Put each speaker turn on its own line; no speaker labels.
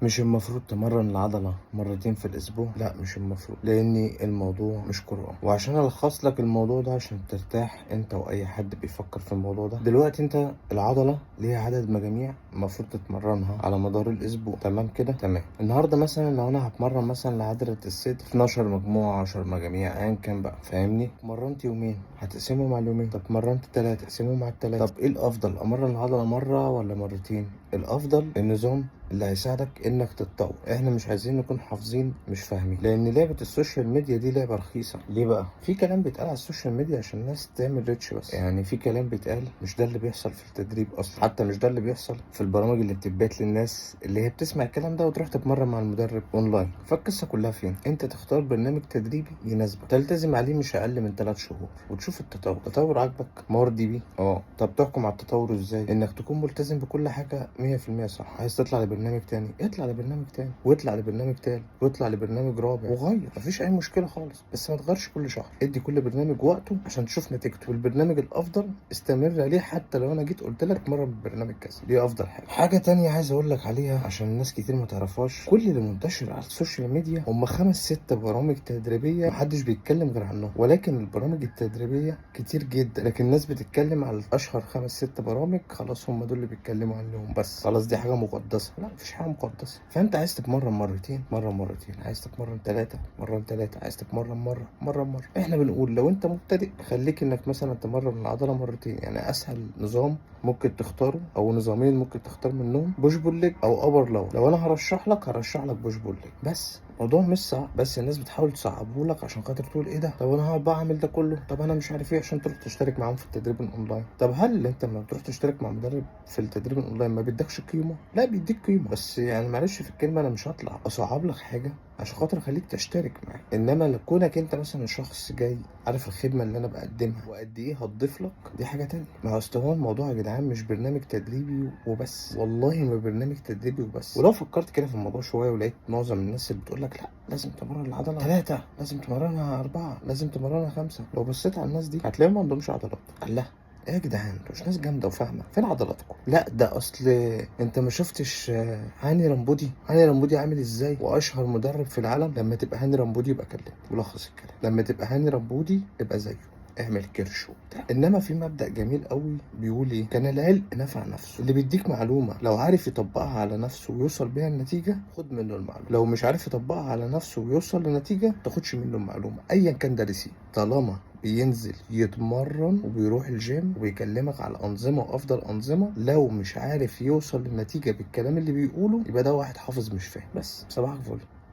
مش المفروض تمرن العضلة مرتين في الأسبوع؟ لا مش المفروض، لأن الموضوع مش قرآن. وعشان ألخص لك الموضوع ده عشان ترتاح أنت وأي حد بيفكر في الموضوع ده، دلوقتي أنت العضلة ليها عدد مجاميع المفروض تتمرنها على مدار الأسبوع، تمام كده؟ تمام. النهاردة مثلا لو أنا هتمرن مثلا لعضلة الصدر 12 مجموعة 10 مجاميع أيا كان بقى، فاهمني؟ مرنت يومين هتقسمهم على اليومين، طب مرنت 3 اقسمهم على التلاتة. طب إيه الأفضل، أمرن العضلة مرة ولا مرتين؟ الأفضل النظام اللي هيساعدك انك تتطور. احنا مش عايزين نكون حافظين مش فاهمين، لان لعبة ال social media دي لعبة رخيصة. ليه بقى؟ في كلام بيتقال على ال social media عشان الناس تعمل reach بس، يعني في كلام بيتقال مش ده اللي بيحصل في التدريب اصلا، حتى مش ده اللي بيحصل في البرامج اللي بتتبعت للناس اللي هي بتسمع الكلام ده وتروح تتمرن مع المدرب اونلاين. فالقصة كلها فين؟ انت تختار برنامج تدريبي يناسبك، تلتزم عليه مش اقل من 3 شهور وتشوف التطور. التطور عاجبك مرضي بيه؟ طب تحكم على التطور ازاي؟ انك تكون ملتزم بكل حاجة 100% صح. عايز تطلع لبرنامج تاني، اطلع لبرنامج تاني، واطلع لبرنامج تالت، واطلع لبرنامج رابع، وغير، مفيش اي مشكلة خالص، بس ما تغيرش كل شهر. ادي كل برنامج وقته عشان تشوف نتيجته، والبرنامج الافضل استمر عليه حتى لو انا جيت قلت لك مرة بالبرنامج كذا، دي افضل حاجة. حاجة تانية عايز اقول لك عليها عشان الناس كتير ما تعرفهاش، كل اللي منتشر على ال social media هم 5 6 برامج تدريبية محدش بيتكلم غير عنهم، ولكن البرامج التدريبية كتير جدا، لكن الناس بتتكلم على اشهر 5 6 برامج، خلاص هم دول اللي بيتكلموا عنهم بس، خلاص دي حاجة مقدسة. لا مفيش حاجة مقدسة. فانت عايز تتمرن مرتين مرة مرتين، عايز تتمرن 3 مرن 3، عايز تتمرن مرة مرة مرة. احنا بنقول لو انت مبتدئ خليك انك مثلا تمرن العضلة مرتين، يعني اسهل نظام ممكن تختاره او نظامين ممكن تختار منهم، push pull leg او upper lower. لو انا هرشح لك push pull leg بس. الموضوع مش صعب، بس الناس بتحاول تصعبه لك عشان خاطر تقول ايه ده، طب انا هقعد بقى اعمل ده كله، طب انا مش عارف ايه، عشان تروح تشترك معاهم في التدريب الاونلاين. طب هل انت لما بتروح تشترك مع مدرب في التدريب الاونلاين ما بيدكش قيمة؟ لا بيديك قيمة، بس يعني معلش في الكلمة، انا مش هطلع اصعب لك حاجة عشان خاطر اخليك تشترك معايا. انما لو كونك انت مثلا شخص جاي عارف الخدمة اللي انا بقدمها وقد ايه هتضيف لك، دي حاجة تانية. ما اصل هو الموضوع يا جدعان مش برنامج تدريبي وبس، والله ما برنامج تدريبي وبس. ولو فكرت كده في الموضوع شوية ولقيت معظم الناس اللي بتقول لك لا لازم تمرن العضلة 3، لازم تمرنها 4، لازم تمرنها 5، لو بصيت على الناس دي هتلاقيهم ما عندهمش عضلات. الله، ايه يا جدعان انتوا مش ناس جامدة وفاهمه، فين عضلاتكم؟ لا ده اصل انت ما شفتش هاني رمبودي، هاني رمبودي عامل ازاي واشهر مدرب في العالم. لما تبقى هاني رمبودي يبقى كلمني. ملخص الكلام، لما تبقى هاني رمبودي ابقى زيه، اعمل كرش وبتاع. انما في مبدأ جميل قوي بيقول ايه، كان العلق نفع نفسه. اللي بيديك معلومة لو عارف يطبقها على نفسه ويوصل بيها النتيجة خد منه المعلومة، لو مش عارف يطبقها على نفسه ويوصل لنتيجة تاخدش منه المعلومة ايا كان دارسيه. طالما بينزل يتمرن وبيروح الجيم وبيكلمك على أنظمة وأفضل أنظمة، لو مش عارف يوصل للنتيجة بالكلام اللي بيقوله يبقى ده واحد حافظ مش فاهم. بس صباحك فل.